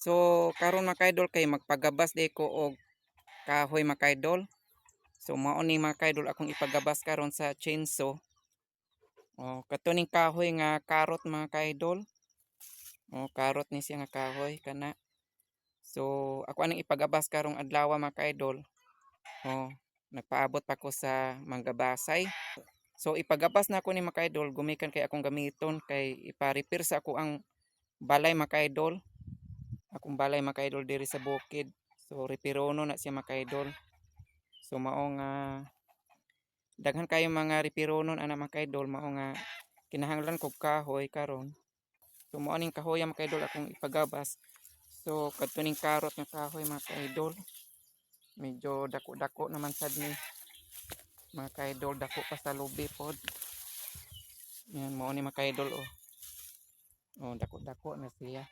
So karon, mga kaidol, kay magpagabas di ko og kahoy, mga kaidol. So mao ni, mga kaidol, akong ipagabas karon sa chainsaw. Oh, katuning kahoy nga karot, mga kaidol. Oh, karot ni siya nga kahoy kana. So ako anang ipagabas karong adlaw, mga kaidol. Oh, nagpaabot pa ko sa manggabasay. So ipagabas na ako ni, mga kaidol, gumikan kay akong gamiton kay ipa-repair sa ako ang balay, mga kaidol. Akong balay, mga kaidol, diri sa bukid. So repirono na siya, mga kaidol. So mao nga daghan kayo mga repironon ana, mga kaidol, mao nga kinahanglan kog kahoy karon. So mao ning kahoy, mga kaidol, akong ipagabas. So kadto ning karot nga kahoy, mga kaidol. Medyo dako-dako naman sad ni, mga kaidol, dako pa sa lubi pod. Yan mao ni, mga kaidol, oh. Oh, dako-dako na siya.